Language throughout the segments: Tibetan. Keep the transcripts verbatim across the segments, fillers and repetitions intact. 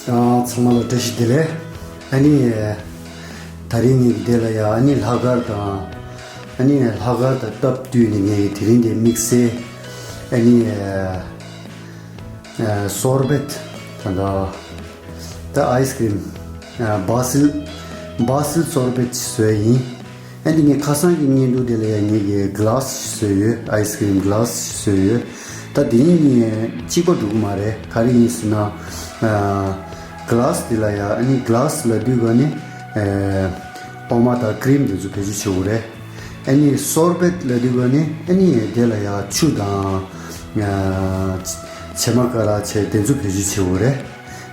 ཚང་མ་ལ་བཀྲ་ཤིས་བདེ་ལེགས། ཨ་ནི་ད་རིང་ངས་འདི་ལ་ཡ་ཨ་ནི་ལྷག་དཀར་དང་། ཨ་ནི་ལྷག་དཀར་དང་སྟབས་བསྟུན་ནས་ངས་དེ་རིང་འདི་དམིགས་བསལ་ཨ་ནི་སོར་བེད་དང་ད་ད་ཨའི་སི་ཀི་རིམ་བྷ་སིལ་བྷ་སིལ་སོར་བེད་བཟོས་ཡིན། ཨ་ནི་ངས་ཁ་སང་གི་བརྙན་ཐུང་དེ་ལ་ཡང་ངེད་ཀྱིས་གི་ལཱ་སི་བཟོས་ཡོད། ཨའི་སི་ཀི་རིམ་གི་ལཱ་སི་བཟོས་ཡོད། ད་དེ་གཉིས་གཅིག་པ་འགྲོ་གི་མ་རེད། ག་རེ་ཡིན་ཟེར་ན། གི་ལཱ་སི་དེ་ལ་ཡང་ཨ་ནི་གི་ལཱ་སི་ལབ་དུས་ག་ནི་འོ་མ་དང་ཀི་རིམ་དེ་ཚོ་བེད་སྤྱོད་བྱེད་དགོས་རེད། ཨ་ནི་སོར་བེད་ལབ་དུས་ག་ནི་ཨ་ནི་དེ་ལ་ཡང་ཆུ་དང་བྱེ་མ་ཀ་ར་བྱས་དེ་ཚོ་བེད་སྤྱོད་བྱེད་དགོས་རེད།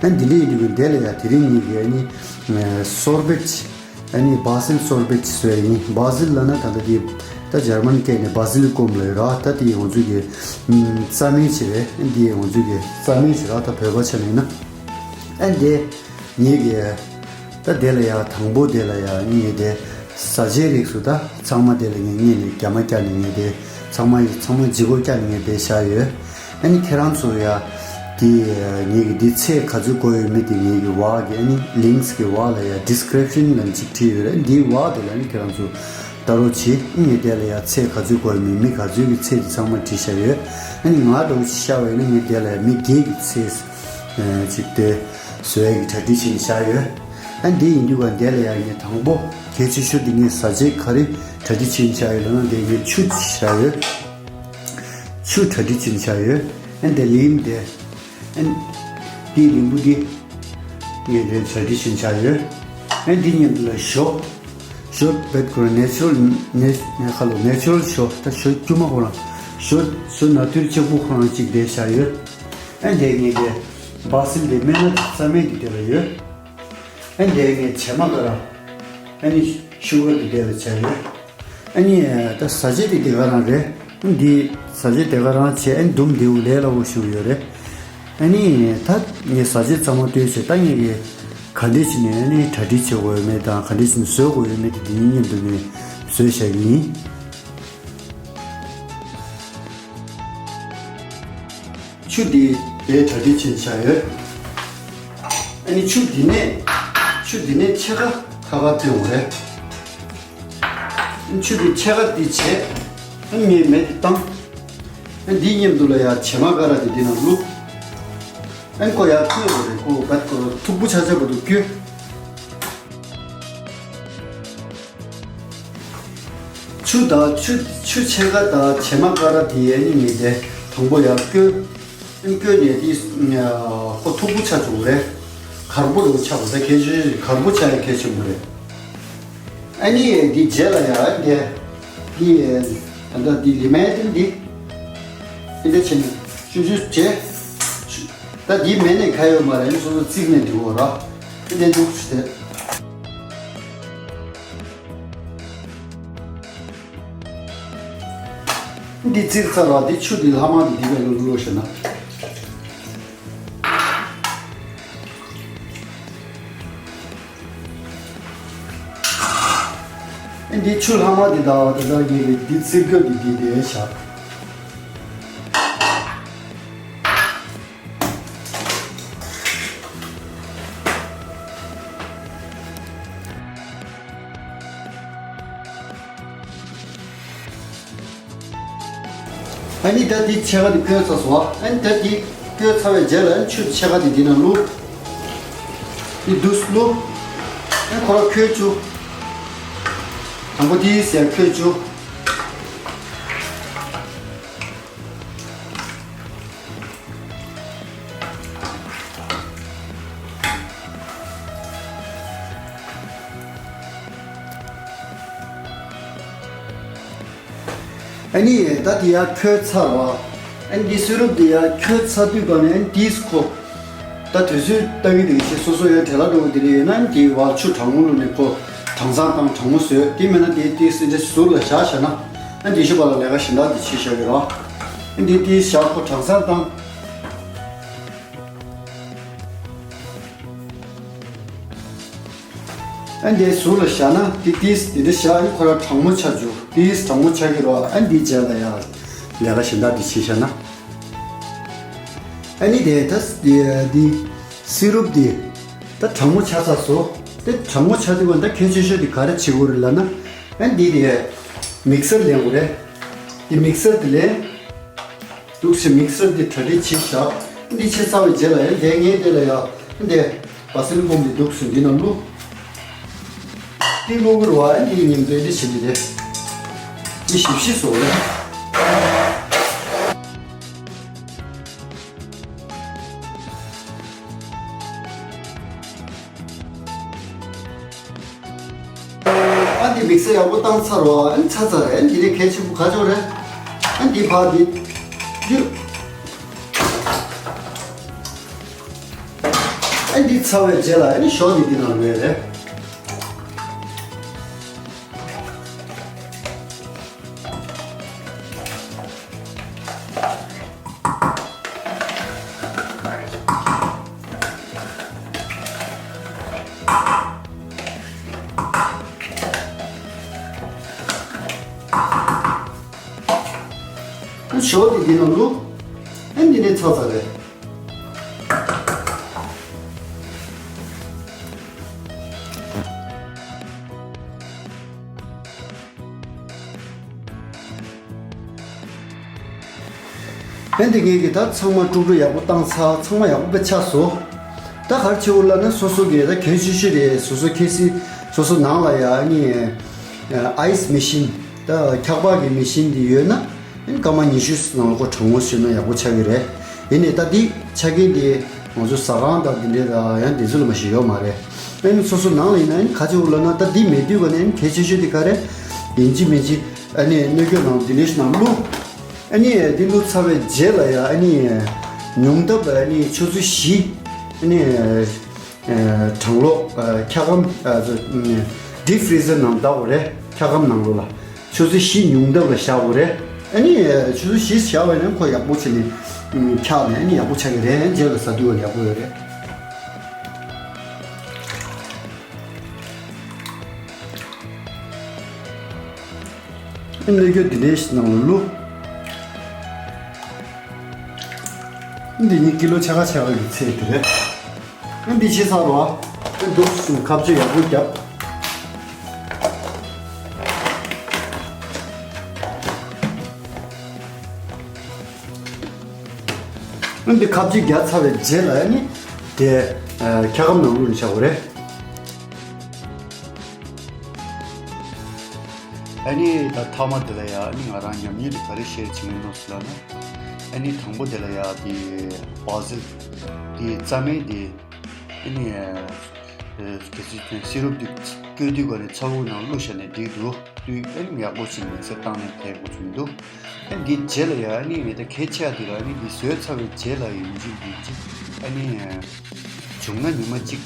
ཨ་ནི་དེ་འདྲ་ཡིན་དུས་ག་དེ་ལ་ཡང་དེ་རིང་ངེད་ཀྱིས་ཨ་ནི་སོར་བེད། ཨ་ནི་བྷ་སིལ་སོར་བེད་བཟོས་ཡིན། བྷ་སིལ་ལབ་ན་ད་ལྟ་དེ་ད་འཇར་མན་སྐད་ནས་བྷ་སིལ་ཀོམ་ལབ་ཡོད་ར། ད་དེ་ང་ཚོ་གི་རྩྭ་སྨན་ཅིག་རེད། འདི་ང་ཚོ་གི་རྩྭ་སྨན་ཅིག་ར། ད་བོད་པ་ཆ་ནས་ཡིན་ན། ཨ་ནི་དེ་ངེད་ཀྱི་ད་དེ་ལ་ཡ་དང་པོ་དེ་ལ་ཡ་ངེད་དེ་ཟ་བྱེད་རིགས་སུ་ད་ཚང་མ་དེ་ལ་ངེད་ངེད་ནས་རྒྱ་མ་བཀྱག་ནས་ངེད་དེ་ཚང་མ་ཡི་ཚང་མ་ལྗིད་ཁོག་བཀྱག་ནས་ངེད་དེ་བཞག་ཡོད། ཨ་ནི་ཁྱེད་རང་ཚོ་ཡ་དེ་ངེད་ཀྱི་དེ་ཚད་ག་ཚོད་དགོས་ཡོད་མེད་དེ་ངེད་ཀྱི་འོག་གི་ཨ་ནི་ལིངས་ཀྱི་འོག་ལ་ཡ་ཌི་སི་ཀི་རིབ་ཤན་ལ་གཅིག་བྲིས་ཡོད་རེད། འདིའི་འོག་དེ་ལ་ཨ་ནི་ཁྱེད་རང་ཚོ་ལྟ་རོགས་བྱེད། ངས་དེ་ལ་ཡ་ཚད་ག་ཚོད་དགོས་མིན་མི་ག་ཚོད་ཀྱི་ཚད་དེ་ཚང་མ་བྲིས་བཞག་ཡོད། ཨ་ནི་ང་འདྲ་བོ་ཞིག་ཤར་བ་ཡིན་ན་ངས་དེ་ལ་ཡ་མི་བརྒྱད་ཀྱི་ཚད་ཅིག་དེ་བཟོ་ཡ་གི་གྲ་སྒྲིག་བྱས་ནས་བཞག་ཡོད། ཨ་འདི་ཡིན་དུས་ག་དེ་ལ་ཡ་ངས་དང་པོ་གལ་ཆེ་ཤོས་དེ་ངས་ཟ་བྱེད་ག་རེ་གྲ་སྒྲིག་བྱས་ནས་བཞག་ཡོད་ལབ་ན་དེ་ངས་ཆུ་བཞག་ཡོད། ཆུ་གྲ་སྒྲིག་བྱས་ནས་བཞག་ཡོད། ཨ་འདི་ལིམ་དེ། ཨ་འདི་རིང་པོ་འདི། ངས་དེ་གྲ་སྒྲིག་བྱས་བཞག་ཡོད། ཨ་འདི་མཉམ་དུ་ལ་ཞོ། ཞོ་བེད་ཁོ་རང་ནེ་ཆུ་རལ་ནེ་ནེ་ཁ་ལོ་ནེ་ཆུ་རལ་ཞོ། ད་ཞོ་དཀྱུས་མ་ཁོ་རང་ཞོ་ཞོ་ནཱ་ཐུར་གཅིག་པུ་ཁོ་རང་གཅིག་དེ་བཞག་ཡོད། ཨ་འདི་ངས་དེ་བྷ་སིལ་དེ་སྨན་སྣ་རྩྭ་སྨན་དེ་དེ་ལ་ཡོད། ཨ་འདི་ངས་བྱེ་མ་ཀ་ར། ཨ་ནི་ཤུ་གར་དེ་དེ་ལ་བྱས་ཡོད། ཨ་ནི་ད་ཟ་བྱེད་དེ་དེ་ག་རང་རེད། འདི་ཟ་བྱེད་དེ་ག་རང་བྱས། ཨ་ནི་དུམ་འདིའུ་ལས་སླ་བོ་ཞིག་ཡོད་རེད། ཨ་ནི་ད་ངས་ཟ་བྱེད་ཚང་མ་བཏོན་བྱས། ད་ངས་གི་ག་འདྲས་བྱས་ནས་ཨ་ནི་གྲ་སྒྲིག་བྱེད་དགོས་ཡོད་མེད་དང་ག་འདྲས་བྱས་ནས་བཟོ་དགོས་ཡོད་མེད་དེ་འདི་གཉིས་མཉམ་དུ་ངས་བཟོས་བཞག་གི་ཡིན། ཆུ་འདི་དེ་གྲ་སྒྲིག་བྱས་བཞག་ཡོད། ཨ་ནི་ཆུ་འདི་ནས་ཆུ་འདི་ནས་ཕྱེད་ཀ་ཁ་ཁ་བཏོན་དགོས་རེད། ཆུ་དེ་ཕྱེད་ཀ་དེ་བྱས། ངས་མེ་དེ་བཏང་། འདིའི་མཉམ་དུ་ལ་ཡ་བྱེ་མ་ཀ་ར་དེ་འདི་ནང་བླུགས། ཨ་ཁོ་ཡ་བསྐོལ་དགོས་རེད། ཁོ་བད་ཁོ་མཐུག་པོ་ཆགས་ཆགས་བར་དུ་བསྐོལ། ཆུ་དང་ཆུ་ཆུ་ཕྱེད་ཀ་དང་བྱེ་མ་ཀ་ར་དེ་ཡ་ནི་མི་དེ་དང་པོ་ཡ་བསྐོལ། བསྐོལ་ནས་དེ་ཁོ་མཐུག་པོ་ཆགས་བྱུང་རེད། གར་པོ་རུ་ཆགས་པ་ད་གལ་ཆེ་གར་པོ་ཆགས་ཡ་གལ་ཆེན་པོ་རེད། ཨ་ནི་འདི་རྗེས་ལ་ཡང་འདི་འདི་ད་ལྟ་འདི་ལི་མན་འདི་འདི་འདྲ་བྱས་ནས་ཆུང་ཆུང་བྱས། ད་འདི་མེད་ནས་ག་ཡོད་མ་རེད། སོ་སོ་བརྩིགས་ནས་འདི་འོ་ར་འདི་འདྲ་འདུག་ཟེར། འདི་བརྩིགས་ཚར་བ་འདི་ཆུ་འདི་ལྷག་མ་འདི་འདི་བས་ལོ་ལོ་ཞེ་ན། འདི་ཆུ་ལྷག་མ་འདི་དང་དེ་དག་གི་འདི་བརྩིགས་རྒྱུ་འདི་འདི་དེ་བྱ། ཨ་ནི་ད་འདི་ཕྱེད་ཀ་འདི་བསྐོལ་ཚར་སོང་། ཨ་ནི་ད་འདི་བསྐོལ་ཚར་བའི་རྗེས་ལ་ཨ་ནི་ཆུ་ཕྱེད་ཀ་འདི་འདི་ནང་བླུགས། འདི་འདུག་བླུགས། ཨ་ནི་ཁོ་ར་ཁོལ་བཅུག། དང་པོ་འདི་ཟེར་ཁོལ་བཅུག། ཨ་ནི་ད་དེ་ཡར་ཁོལ་ཚར་བ། ཨ་ནི་འདི་སུ་རུབ་དེ་ཡར་ཁོལ་ཚར་དུས་ག་ནས་ཨ་ནི་དེས་ཁོ། ད་དུས་ཚོད་ལྟ་གི་དེ་ཞེས་སོ་སོ་ཡང་བྲེལ་བ་འགྲོ་གི་དེ་རེད། ཡིན་ན་ཨ་ནི་དེའི་བར་ཆུ་གྲང་མོ་བླུགས་ནས་ཁོ་གྲང་ཚང་དང་གྲང་མོ་བཟོས། དེ་མིན་ན་དེ་དེ་སྲིད་འདྲ་ཟུར་ལ་བཞག་བཞག་ན་ཨ་ནི་དེ་ཤུ་བ་ལ་ལས་ཀ་གཞན་དག་དེ་བྱེད་བཞག་གི་རེད། ཨ་ནི་དེ་བཞག་ཁོ་གྲང་ཚང་དང་། ཨ་འདི་ཟུར་ལ་བཞག་ན་དེ་དེས་དེ་འདྲ་བཞག་ཡིན་ཁོ་ར་གྲང་མོ་ཆགས་འཇུག་དེས་གྲང་མོ་ཆགས་ཀྱི་རོ། ཨ་འདི་རྗེས་ལ་ཡང་ལས་ཀ་གཞན་དག་འདི་བྱེད་བཞག་ན། ཨ་ནི་དེ་ད་འདི་ སི་རུབ་འདི་ད་གྲང་མོ་ཆགས་ཚར་སོང་། དེ་གྲང་མོ་ཆགས་དུས་ད་གལ་ཆེ་ཤོས་དེ་ག་རེ་བྱེད་དགོས་རེད་ལབ་ན། ཨ་འདི་དེ་མིག་སར་ལེན་དགོས་རེད། དེ་མིག་སར་དེ་ལེན། འདུག་སེ་མིག་སར་དེ་གྲ་སྒྲིག་བྱས་བཞག་འདི་བྱས་ཚར་བའི་རྗེས་ལ་ཡང་དེ་ངས་དེ་ལ་ཡང་འདི་བ་སི་ལི་ཀོན་འདི་འདུག་སེ་འདི་ནང་བླུགས། འདི་བླུགས་དགོས་རེད་བ། འདི་ཉིན་དེ་འདི་བྱེད་འདི་རེད། འདི་ཞིབ་ཞིབ་བཟོ་རེད། ཨ་འདི་མིག་སར་ཡག་པོ་བཏང་ཚར་བ། ཨ་ནི་ཚར་ཚར་རེད། ཨ་ནི་འདི་ནས་གལ་ཆེན་པོ་ག་ཅོག་རེད། ཨ་ནི་འདི་ཕར་འདི་འདི། ཨ་འདི་ཚར་བའི་རྗེས་ལ་ཨ་ནི་ཞོ་འདི་འདི་ནང་ལ་ཡོད་རེད། ཞོ་འདི་འདི་ནང་བླུགས། ཨ་འདི་ནས་ཚར་ཚར་རེད། ཨ་འདི་ངས་ཀྱི་ད་ཚང་མ་དཀྲུག་དཀྲུག་ཡག་པོ་བཏང་ཚར། ཚང་མ་ཡག་པོ་དཔེ་ཆགས་སོང་། ད་ག་རེ་བྱེད་དགོས་ལབ་ན་སོ་སོ་གི་ད་གལ་ཆེ་ཤོས་རེད། སོ་སོ་ཁེ་སི་སོ་སོ་ནང་ལ་ཡ་ཨ་ནི་ཨའི་སི་མེ་ཤིན། ད་འཁྱག་པ་གི་མེ་ཤིན་འདི་ཡོད་ན། ཨ་ནི་སྐར་མ་ཉི་ཤུ་ནང་ལ་ཁོ་གྲང་མོ་བྱས་ན་ཡག་པོ་ཆགས་ཀྱི་རེད། ཡིན་ནའི་ད་འདི་ཆ་རྐྱེན་འདི་ང་ཚོ་ཟ་ཁང་དང་འདི་འདྲའི་ལ་ཡང་འདི་ཚོ་ལ་མ་ཞིག་ཡོད་མ་རེད། ཨ་ནི་སོ་སོ་ནང་ལ་ཡིན་ན་ཨ་ནི་ག་ཅིག་འོ་ལབ་ན། ད་འདི་མེད་དུས་ག་ནས་ཨ་ནི་གལ་ཆེ་ཤོས་འདི་ག་རེད། ཡིན་གཅིག་མིན་གཅིག་ཨ་ནི་སྣོད་སྐྱོ་ནང་འདི་ལས་ནང་བླུགས། ཨ་ནི་འདི་བླུགས་ཚར་བའི་རྗེས་ལ་ཡ་ཨ་ནི་ཉུང་མཐའ་ཨ་ནི་ཆུ་ཚོད་བཞི་ཨ་ནི་གྲང་གློག་འཁྱག་སྒམ་ཌིབ་ཕི་རི་ཟར་ནང་བསྡད་དགོས་རེད། འཁྱག་སྒམ་ནང་ལོགས་ལ། ཆུ་ཚོད་བཞི་ཉུང་མཐའ་ལ་བཞག་དགོས་རེད། ཨ་ནི་ཆུ་ཚོད་བཞི་བཞག་པ་ཡིན་ན་ཁོ་ཡག་པོ་བྱས་ནས་འཁྱག་ནས་ཨ་ནི་ཡག་པོ་ཆགས་ཀྱི་རེད། རྗེས་ལ་ཟ་དུས་ཡག་པོ་ཡོད་རེད། ཨ་ནི་སྣོད་སྐྱོ་འདི་འདྲའི་ནང་ལ་བླུགས། འདི་ནི་ཀི་ལོ་ཕྱེད་ཀ་ཕྱེད་ཀ་གི་ཚད་དེ་རེད། ཨ་འདི་ཕྱེ་ཚར་བ། ཨ་འདུག་སེ་ཁ་གཅོད་ཡག་པོ་བརྒྱབ། ཨ་འདི་ཁ་གཅོད་བརྒྱབ་ཚར་བའི་རྗེས་ལ་ཨ་ནི་དེ་འཁྱག་སྒམ་ནང་བླུགས་ནས་བཞག་དགོས་རེད། ཨ་ནི་ད་མཐའ་མ་དེ་ལ་ཡ་ཨ་ནི་ང་རང་ཉམས་མྱོང་དེ་ག་རེ་ཤེར་བྱེད་མཁན་ནོ་ཟེར་ལབ་ན། ཨ་ནི་དང་པོ་དེ་ལ་ཡ་དེ་བ་ཟི་ལ་དེ་རྩ་སྨན་དེ་ཨ་ནི་གལ་སྲིད་སི་རུབ་དེ་བསྐོལ་དུས་ག་ནས་ཚ་བོ་ནང་བླུགས་བཞག་ནས་འགྲིག་འདུག་དུས་ཨ་ནི་ཡག་པོ་ཞིག་མི་ཚེ་བཏང་ནས་ཐེག་དགོས་བྱུང་འདུག་ཨ་འདིའི་རྗེས་ལ་ཡ་ཨ་ནི་ངས་ད་གལ་ཆེ་བ་དེ་ལ་ཨ་ནི་འདི་བཟོས་ཚར་བའི་རྗེས་ལ་ཡིན་གཅིག་མིན་གཅིག་ཨ་ནི་བྱུང་ན་ཉི་མ་གཅིག་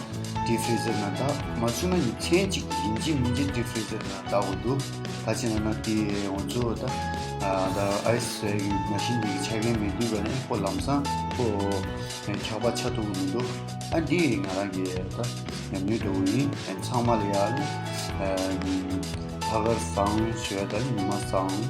ཌིབ་ཕི་རི་ཟར་ནང་བསྡད། མ་བྱུང་ན་ཉིན་མཚན་གཅིག་ཡིན་གཅིག་མིན་གཅིག་ཌིབ་ཕི་རི་ཟར་ནང་བསྡད་དགོས་འདུག་ག་ཅི་ན་ན་དེ་ང་ཚོ་ད་ད་ཨའི་སི་གི་མ་ཤིན་དེ་གི་ཆ་རྐྱེན་མེད་དུས་ག་ནས་ཁོ་ལམ་སང་ཁོ་འཁྱག་པ་ཆགས་ཐུབ་ཀྱི་མི་འདུག་ཨ་འདི་ང་རང་གི་ད་ཉམས་མྱོང་འདྲ་བོ་ཡིན། ཨ་ཚང་མ་ལ་ཡ་ཨ་ནི་ཨ་ཐག་ཁར་བཟང་ཞུ་ཡ། ད་ཉི་མ་བཟང་།